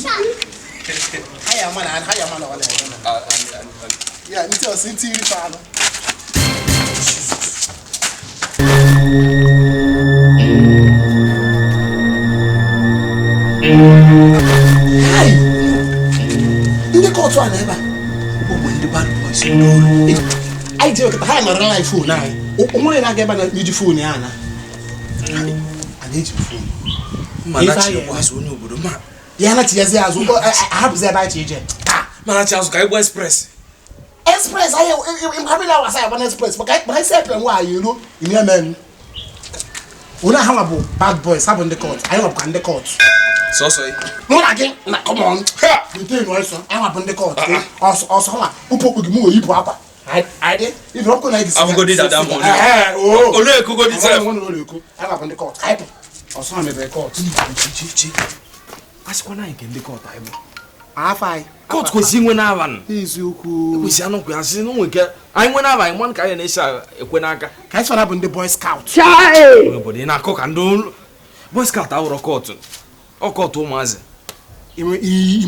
Ha ya ama na ha ya ama na ọ na-eme ya ntị ọsị ntị iri fa anụ. Hai! Ndị cult a na ebe a Ogbe ndị bad boys, ndị ori. Anyị ji okịta ha nọrọ anyị phone anyị onwere na-aga ebe a na-eji phone ya na a na-eji phone. Mma Ife nachi anyị azụ onye obodo ma ya nachiyazi azụ, ahapụzi ebe anyị chi ije. Mana chi azụ ka anyị gba express. Express anyị ịmabịla awasa ya gba express maka anyị sepụ nwa anyị eruo ime eme onye ha nwa bụ bad boys, ha bụ ndị cult, anyị nwa bụkwa ndị cult. Sọsọ ị. Mụ na gị na come on wete nụ ọsọ, anyị nwa bụ ndị cult ọsọ ọsọ nwa ụpụ okpu gị mụ wee yipụ akwa anyị dị ibi ọkụ na gị. Afụgodi dada m onye. Ole ekugodi sef. Anyị nwa bụ ndị cult, anyị bụ ọsọ ha mebere cult. Chi chi. A sịkwa na anyị nke ndị cult anyị bụ. Afọ anyị. Cult kwesịrị inwe n'abalị. Eziokwu. Kwesịrị anụ kwesịrị asị na onwe nke anyị nwe n'abalị mmanụ ka anyị na-esi ekwe n'aka. Ka anyị sọrọ bụ ndị boy scout. Onye obodo ị na-akọ ka ndị boy scout awụrọ cult. Ọ cult ụmụazị. Ime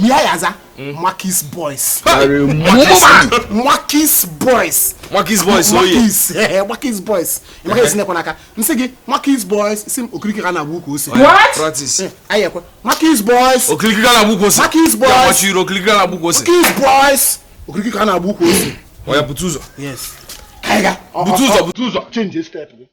ya ya aza Makis boys. Makis boys. Makis boys oye. Makis, Makis boys. Ịmaka esi nekwa n'aka. Nsị gị Makis boys si m okirikiri ka na-agba ukwu ose. Practice. Anyị ekwe. Makis boys. Okirikiri ka na-agba ukwu ose. Makis boys. Ya gbachiri okirikiri ka na-agba ukwu ose. Makis boys. Okirikiri ka na-agba ukwu ose. Ọ ya bute ụzọ. Yes. Ka anyị ga. Bute ụzọ, bute ụzọ. Change step gị.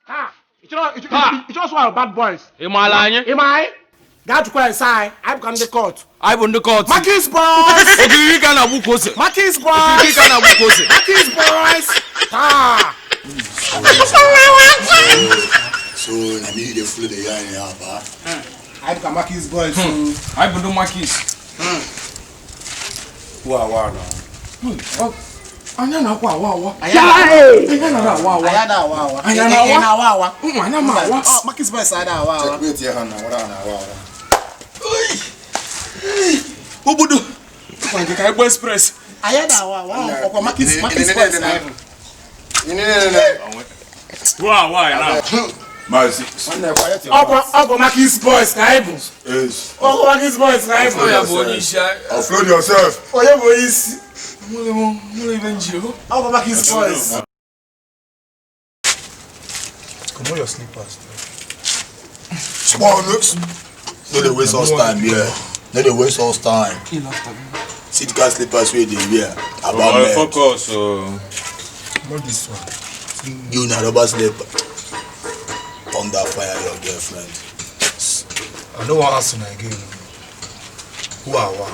Ha! Ị chọrọ sọ bad boys. Ị maala anyị? Ị ma anyị? Gaa jụkwa ese anyị. Anyị bụkwa ndị cult. Anyị bụ ndị cult. Makis boys. Okirikiri ka na-agba ukwu ose. Makis boys. Okirikiri ka na-agba ukwu ose. Makis boys. Taa. So na me dey follow the yarn here, ba. Anyị bụkwa Makis boys. Anyị bụ ndị Makis. Who are wa now? Anya na-akwa awa awa. Anya na awa awa. Anyị na-awa awa. Anyị na-awa? Ị na-awa awa? Anya ma awa. Ọ, Makis boys anyị na-awa awa. Checkmate here na wala na wa. Obodo. Kwa nke ka anyị gba express. Anyị na-awa awa. Ọkwa Makis Makis boys anyị bụ. Wa awa ya na. Mazi. Ọkwa Makis boys ka anyị bụ. Yes. Ọkwa Makis boys ka anyị bụ. Ya bụ onye isi anyị. Offload yourself. Onye bụ onye isi? Nwere ibe nji o. Ọkwa Makis boys. Come on, your slippers. Small looks. No dey waste us time here. No dey waste us time. See the kind slippers wey dey wear. About men. Focus. Oh. Not this one. You na rubber slipper. Thunder fire your girlfriend. I no wan ask una again. Who are wa?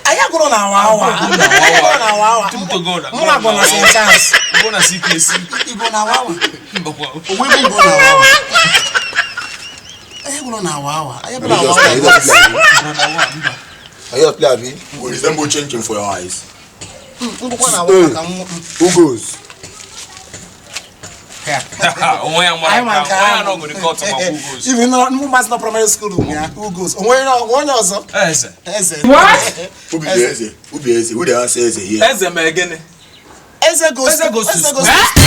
Anyị agụrụ na awa awa. Anyị agụrụ na awa awa. Mụ na agụ na St. Charles. Igbo na CKC. Igbo na awa awa. Mbakwa. Onwe bụ Igbo na awa awa. Anyị agụrụ na awa awa. Anyị agụrụ na awa awa. Are you just play abi? Go resemble chin chin for your eyes. Ngwụkwa na awa awa ka m. Who goes? Onwe ya Anyị ma mara nke ka onwe ya ahụ. nọgụ ndị cult ma who goes. Even na ndị mmasị na primary school ya, who goes? Onwe onye ọzọ? Eze. Eze. Who be the Eze? Who be Eze? Who dey answer Eze here? Eze mere gịnị? Eze goes Eze goes to Eze goes school. to